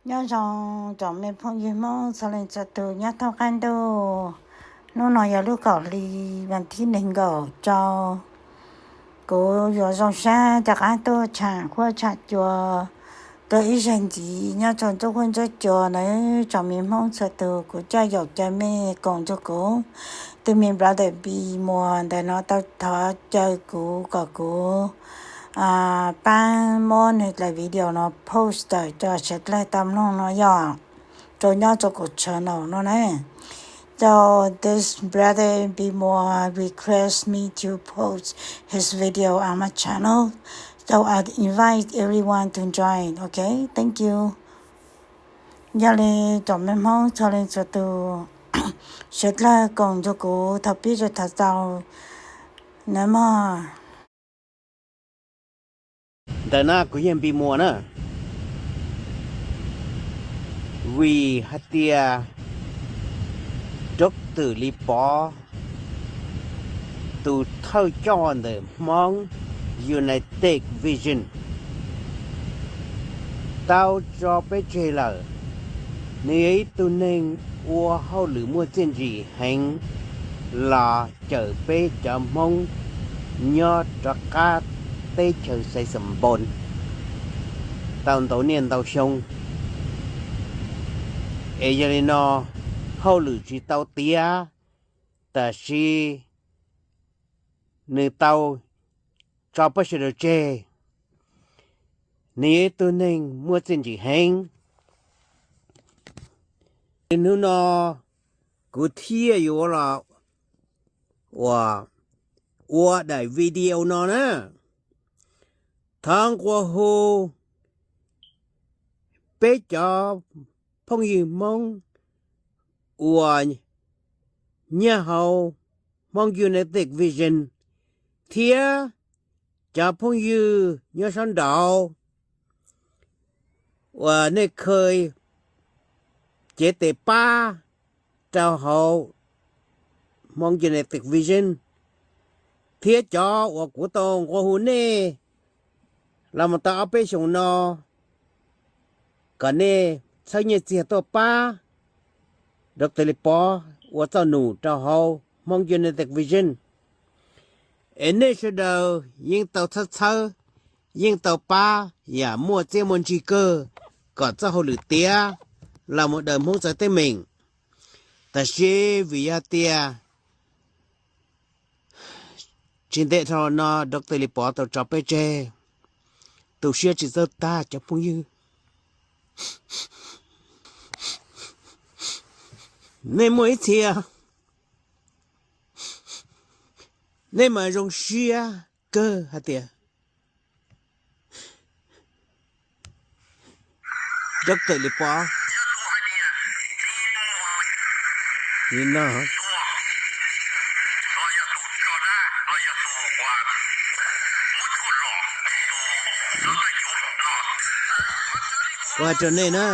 Nyob zoo tsoom me phooj ywg Hmoob txhua leej txhua tus nyob thoob qab ntuj. Hnub no yog lub kaum hli vas thib nees nkaum rau. Kuv yuav zoo sab rov qab tuaj tsham huab tsham cua dua ib zaug ntxiv nyob rau nruab huab nruab cua na. Tsoom me Hmoob txhua tus, kuv coj yaum cov me koom nrug kuv, tus me brother Bi Muas ntawm no tau thov caw kuv kom kuv pab muab nws daim video no post tawm rau sawv dlawg tau mloog no yog rau nyob rau kuv channel no na. So this brother Bi Muas request me to post his video on my channel. So I invite everyone to join, okay? Thank you. Yog li tsoom me Hmoob txhua leej txhua tus, sawv dlawg koom nrug kuv thaum pib rau thaum xaus na mog. Ntawm no kuv yog Bi Muas na, vim hais tias Doctor Lis Pov, tus thawj coj ntawm Hmoob United Vision, tau tso peb tseg lawm. Nws yog ib tug neeg ua hauj lwm muaj txiaj ntsig heev los cawm peb cov Hmoob nyob rov qab teb chaws Xaiv Xam Npoos tau ntau niaj ntau xyoo. Es yog li no, hauj lwm tsis tau tiav, tab sis nws tau tso peb sawv daws tseg. Nws yog ib tug neeg muaj txiaj ntsig heev. Hnub no kuv thiaj yuav los ua, ua daim video no na, thov nqua hu peb cov phooj ywg Hmoob uas nyob hauv Hmoob United Vision thiab cov phooj ywg nyob sab nraud uas nej kheev cev tes pab rau hauv Hmoob United Vision, thiab cov uas kuv tau nqua hu nej los mus tau ob peb xyoos no, kom nej txhawb nyiaj txiag tuaj pab Doctor Lis Pov ua txoj num rau hauv Hmoob United Vision. Es nej sawv daws yeej tau txhawb txhawb, yeej tau pab yam muaj txiaj muaj ntsig kawg kom txoj hauj lwm tiav los mus daws Hmoob txawv teeb meem. Tab sis vim yog tias tsis ntev dhau no Doctor Lis Pov tau tso peb tseg, tu siab tsis txawj tag cov phooj ywg. Nej muaj ib txhia nej mas zoo siab kawg hais tias Doctor Lis Pov, kuv hais rau nej na,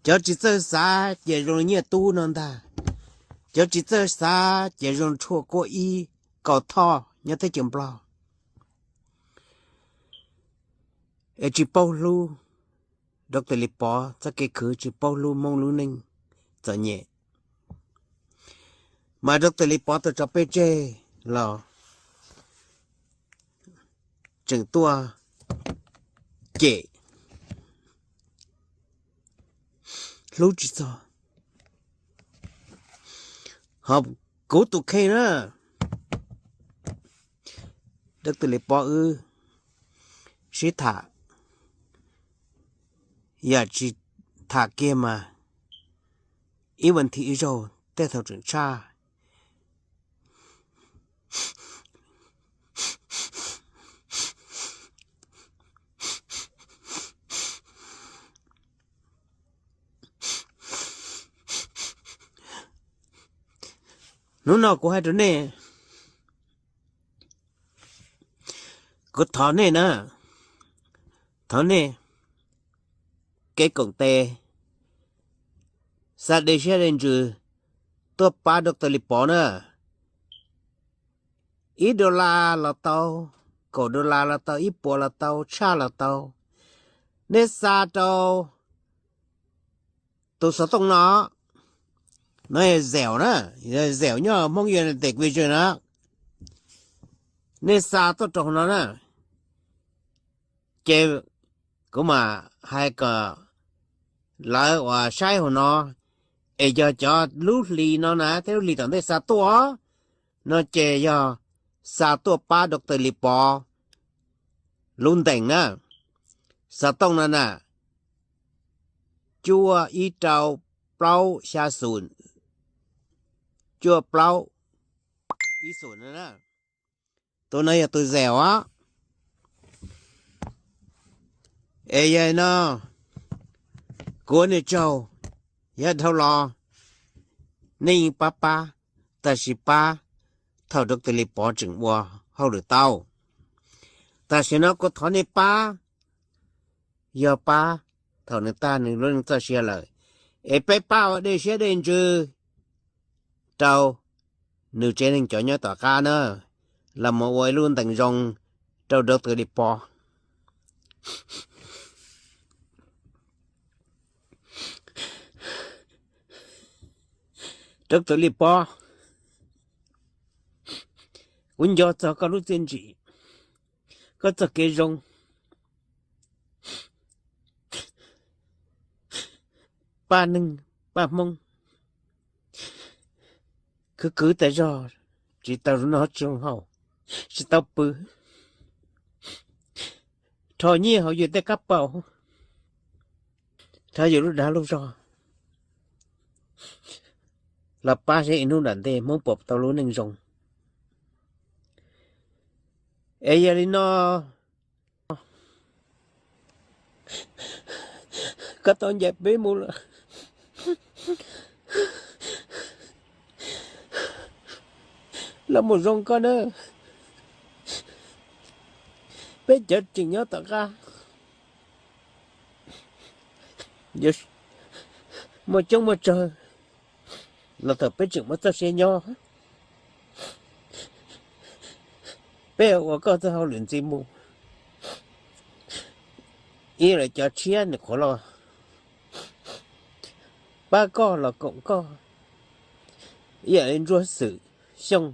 cov tsis txawj xav ces zoo li Nyiaj Tub no ntag, cov tsis txawj xav ces zoo tshuaj kuab ib kaus thoj nyob teb chaws Nplog. Es tsis paub hlub Doctor Lis Pov txoj kev khwv, tsis paub hlub Hmoob lub neej txom nyem. Mas Doctor Lis Pov tau tso peb tseg los tseem tuaj cem, hlub tsis txog. Ho kuv tus kheej na, Doctor Lis Pov wb sib tham, yam tsis tham kiag mas ib vas thiv ib zaug tej thaum tseem tshaj. Hnub no kuv hais rau nej, kuv thov nej na, thov nej kev koom tes, xa dej siab dej ntsws tuaj pab Doctor Lis Pov na. Ib dollar los tau, kaum dollar los tau, ib puas los tau, tshaj los tau. nej xa rau tus xov tooj no, no yog Zelle na, Zelle nyob Hmoob United Kingdom na, nej xa tuaj rau hauv no na, ces kuv mam hais kom lawv uas saib hauv no, es yog cov lub hlis no na thiab lub hlis tom ntej xa tuaj no ces yog xa tuaj pab Doctor Lis Pov lub ntees na. Xov tooj no na, cuaj ib rau plaub xya xum, cuaj plaub ib xum na. Tus no yog tus Zelle os. Es yog no, kuv ua nej tsaug, yog dhau los nej yeej pab pab, tab sis pab thaum Doctor Lis Pov tseem ua hauj lwm tau. Tam sim no kuv thov nej pab, yog pab thaum nws tag nws lub neej txoj sia lawm, es peb pab ua dej siab dej ntsws rau nws tsev neeg cov nyob tom qab na, los mus ua ib lub ntees zoo rau Doctor Lis Pov. Doctor Lis Pov, kuv nco txog koj lub txiaj ntsim, koj txoj kev zoo, pab neeg pab Hmoob, khwv khwv tas zog, tsis tau noj tsis tau haus, tsis tau pw, rho nyiaj hauv yus tej kab paus, rho yus lub dag lub zog los pab seb ib hnub tom ntej Hmoob puas tau lub neej zoo. Es yog li no, koj tau ncaim peb mus lawm, los mus zoo koj na. Peb cov tseem nyob tom qab, muaj coob muaj tsawg, los thaum peb tseem muaj txoj sia nyob, peb ua koj txoj hauj lwm ntxiv mus, ib yam li cov tshiab nws qhuav los pab koj los koom koj, ib yam li Ntsuag Xwm Xyooj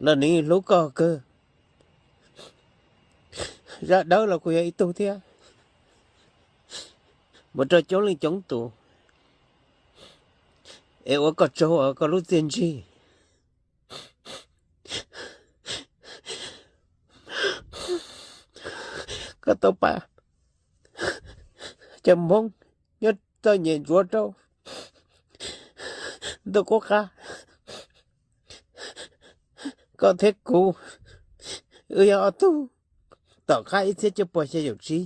los nws hlub koj kawg. Zaj Dawb los kuj yog ib tug thiab, mus rau coob leej coob tus, es ua koj tsaug koj lub txiaj ntsig. Koj tau pab cov Hmoob nyob txoj nyem ntsuav rau ntuj qub qab. Koj thiab kuv, wb yog ob tug tom qab ib txhiab cuaj puas xya caum tsib,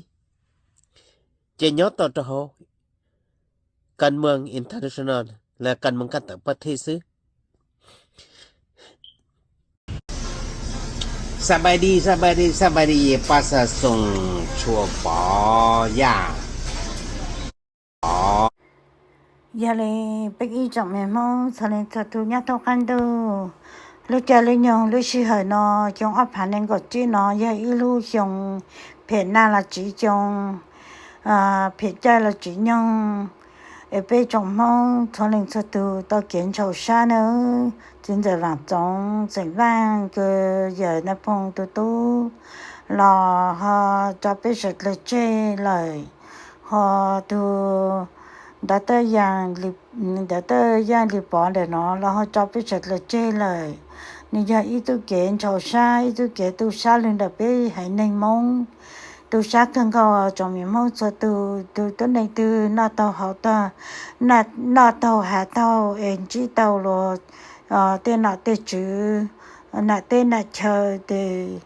ces nyob tau rau hauv Kas Moos International los Kas Moos Kas Tawm Pab Thij xwb. Xab npaij dij, xab npaij dij, xab npaij dij, yej pab xa xoom tshua pov yaj. Yog li peb ib tsoom me Hmoob txhua leej txhua tus nyob thoob qab ntuj, lub caij lub nyoog lub sij hawm no, xyoo ob phav nees nkaum tsib no yog ib lub xyoo phem naj los tsiv xyoo, phem caij los tsiv nyoog, es peb tsoom Hmoob txhua leej txhua tus tau kev ntshaus sab nawb. Txiv ntxawm Vam Txoov xeem Vaj kws yawm Nais Phoo tus tub los ho tso peb sawv dlawg tseg lawm, ho tus Doctor Yaj Lis Pov ntawm no los ho tso peb sawv dlawg tseg lawm. Nws yog ib tug kev ntshaus sab, ib tug kev tu sab lug ntawm peb haiv neeg Hmoob. Tu sab kawg nkaus tsoom me Hmoob txhua tus, tus tuab neeg twg noj taug haus taug, noj taug haus taug es ntsib tau luag tej nom tej tswv, nam teb nam chaw tes,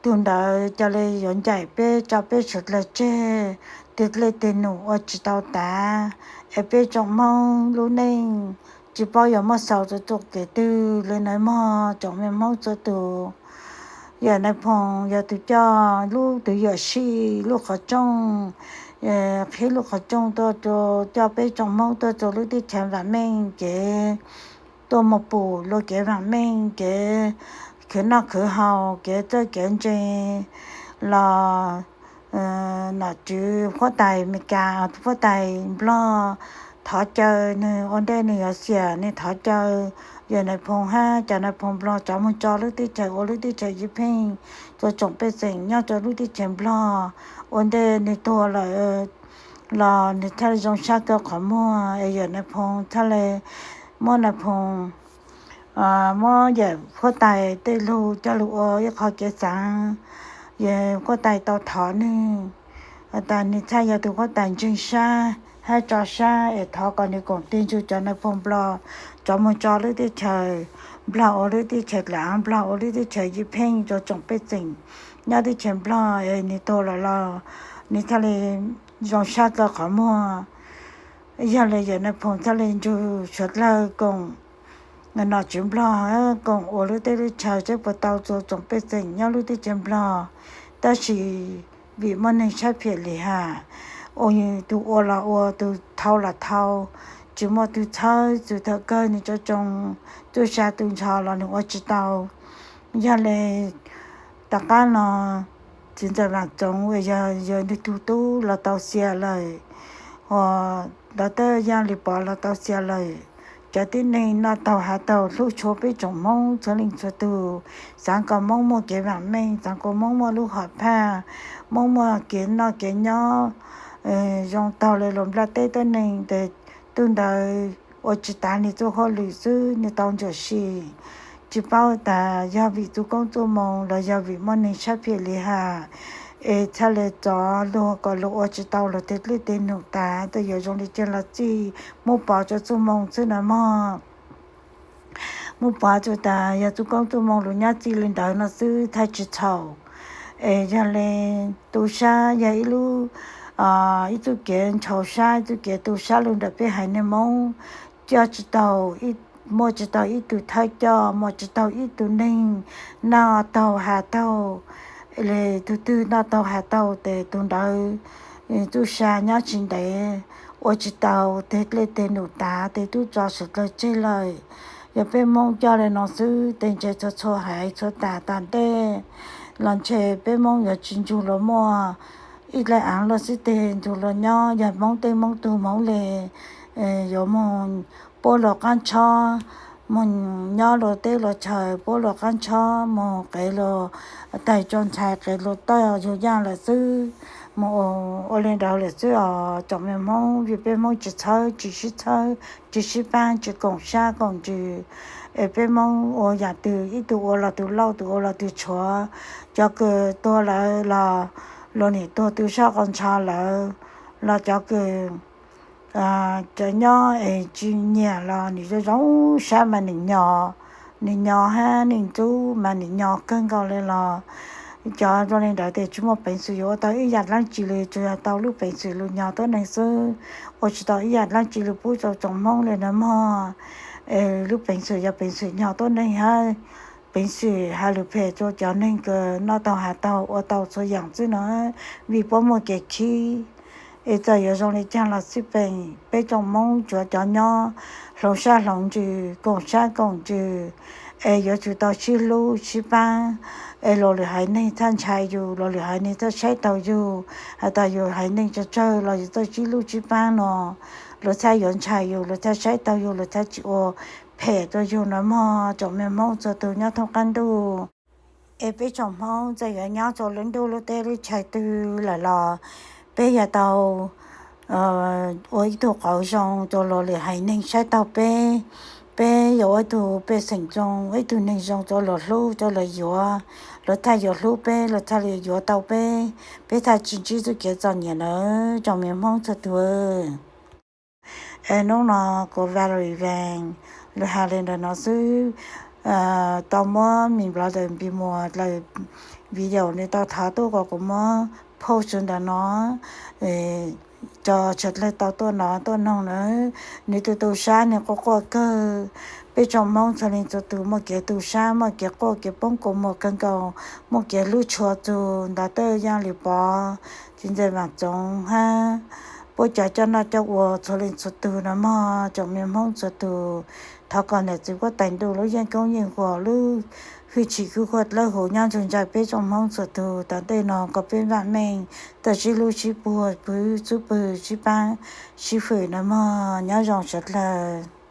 tus ntawd ca le yuav ncaim peb tso peb sawv dlawg tseg, tes dlej tes num ua tsis tau tav, es peb tsoom Hmoob lub neej tsis paub yuav muab xaus rau txoj kev twg li nawb mog tsoom me Hmoob txhua tus. Yawm Nais Phoo yog tus coj lub twv yuam sij lub qhov rooj, qhib lub qhov rooj tuaj rau, coj peb tsoom Hmoob tuaj rau lub teb chaws vam meej kev, tuaj mus pum luag kev vam meej kev khwv noj khwv haus, kev txawj kev ntse los nom tswv huab tais Amelikas, huab tais Nplog thov caw nws ua ntej nws yuav xiam, nws thov caw yawm Nais Phoo hab cov Nais Phoo Nplog coj moog tso lub teb chaws ua lub teb chaws ywj pheej rua tsoom pej xeem nyob rua lub teb chaws Nplog. Ua ntej nws tuag lawm los nws thiaj zoo sab kaw qhov muag es yawm Nais Phoo thiaj le muab Nais Phoo, muab yawm huab tais tej lug coj lug ua ib qho kev xaav. Yawm huab tais tau thov nwg tas nwg txhaj yog tug huab tais ntseeg sab hab tso sab es thov kom nwg koom tig ntsug cov Nais Phoo Nplog coj moog tso lub teb chaws Nplog ua lub teb chaws dlaav, Nplog ua lub teb chaws ywj pheej rua tsoom pej xeem nyob teb chaws Nplog. Es nwg tuag lawm los nwg thiaj le zoo sab kaw qhov muag. Yog le yawm Nais Phoo thiaj le nrug suav dlawg koom nom tswv Nplog koom ua lub teb lub chaws saib puas tau rua tsoom pej xeem nyob lub teb chaws Nplog. Tab sis vim muaj neeg saib phiam lim ham, ua tug ua los ua, tug thau los thau, tsis muaj tug txhawb, txug thaum kawg nwg tso tsoo, tub sa tub ntsho los nwg ua tsis tau. Yog le tom qab no txiv ntxawm Vaam Txoov uas yog yawg nwg tug tub los tau xia lawm, hos Doctor Yaaj Lis Pov los tau xia lawm. Cov tib neeg noj taug hav taug hlub tshua peb tsoom Hmoob txhua leej txhua tug, xaav kom Hmoob muaj kev vaam meej, xaav kom Hmoob muaj lub hom phaj, Hmoob muaj kev noj kev nyob zoo taug le luas nplaj teb tuab neeg tes tug ntawd ua tsis tav nwg txuj hauj lwm xwb nwg tau ntsuam si. Tsis paub tas yog vim txuj koob txuj moo los yog vim muaj neeg saib phiam lim ham es txhaj le txov luag kom luag ua tsis tau luag tej dlej tej num tas, tes yuav zoo li caag los txij muab pov rua txuj moo xwb no mog. Muab pov rua tas yog txuj koob txuj moo luag nyob txij li ntawd no xwb txhaj tsis txhaum. Es yog le tu sab yog ib lub, ib txuj kev ntshau sab, ib txuj kev tu sab lug ntawm peb haiv neeg Moob, coj tsis tau, muaj tsis tau ib tug thawj coj, muaj tsis tau ib tug neeg noj taug has taug, le tug twg noj taug has taug tes tug ntawd txuj sa nyob tsis ntev, ua tsis tau tej dlej tej num tas tes tub tso suav dlawg tseg lawm. Yog peb Moob coj le no xwb tes ntshe txhua txhua haiv txhua tas tas ntej los ntshe peb Moob yuav tsis ntsug luag muaj ib dlej aav luaj xib teg ntsug luag nyob. Yog Moob tej Moob tug Moob le yuav moog puab luas qaab ntshob, moog nyob luas teb luas chaw puab luas qaab ntshob, moog qev luas taig tso ntxhais, qev luas tawj yug yaaj lawm xwb, moog ua le ntawd lawm xwb os tsoom me Moob. Vim peb Moob tsis txhawb, tsis sib txhawb, tsis sib paab, tsis koom sab koom ntsws, es peb Moob ua yaam twg ib tug ua los tug lauj, tug ua los tug tshuav. Cov kws tuag lawm los luas nim tuag tu sab qhov ntsho lawm, los cov kws cov nyob es tsis nyiam los nim zoo zoo sab mas nim nyo, nim nyo hab nim ntxub mas nim nyo kawg nkaus le los cov zoo li ntawd tes tsis muaj peev xwm yuav ua tau ib yaam dlaab tsi li, tsuas yog tau lub peev xwm lug nyo tuab neeg xwb, ua tsis tau ib yaam dlaab tsi li pub rua tsoom Moob le na mog. Es lub peev xwm yog peev xwm nyo tuab neeg hab peev xwm has lug phem rua cov neeg kws noj taug has taug ua tau txhua yaam xwb no, vim puab muaj kev khib. Es txawm yuav zoo li caag los xij peem, peb tsoom Moob tsuav cov nyob hloov sab hloov ntsws, koom sab koom ntsws, es yuav tsum tau sib hlub sib paab, es luas lwm haiv neeg txhaj ntshai yus, luas lwm haiv neeg txhaj saib taug yug, has tas yus haiv neeg tsawg tsawg los yus txhaj sib hlub sib paab no, luas txhaj yuav ntshai yus, luas txhaj saib taug yug, luas txhaj tsis ua phem rua yug no mog tsoom me Moob txhua tug nyob thoob qaab ntuj. Es peb tsoom Hmoob txawm yuav nyob rua lub ntuj lub teb lub chaw twg lawm los peb yuav tau ua ib tug qauv zoo rua luas lwm haiv neeg saib taug peb. Peb yuav ua ib tug pej xeem zoo, ua ib tug neeg zoo rua luas hlub rua luas yuav, luas txhaj yuav hlub peb, luas txhaj yuav tau peb, peb txhaj tsis ntsib txuj kev txom nyem nawb tsoom me Hmoob txhua tug. Es nub no kuv Valerie Vang lug has le ntawm no xwb. Tau muab me nplog ntawm Npis Muas dlaws video nwg tau thov tuaj kom kuv muab post ntawm no tso tsawg dlawg tau tuaj nov tuaj noog nawb. Nwg tu tu sab nwg quaj quaj kawg. Peb tsoom Hmoob txhua leej txhua tug muaj kev tu sab, muaj kev quaj kev poob kua muag kawg nkaus, muaj kev hlub tshua txug Doctor Yaaj Lis Pov, txiv ntxawm Vaam Txoov hab puab cov coj noj coj ua txhua leej txhua tug no mog tsoom me Hmoob txhua tug. Thov kom nam txiv huab tais ntuj lub yeej koob yeej nquag, lub Hwj chim kuj kuaj dlawb huv nyob ntsug ntsais peb tsoom Hmoob txhua tug. Tom ntej no kom peb vam meej, tawm tsib hlub tsib puag, pw txub pwg tsib paab tsib fwm nawb mog. Nyob zoo sawv dlawg.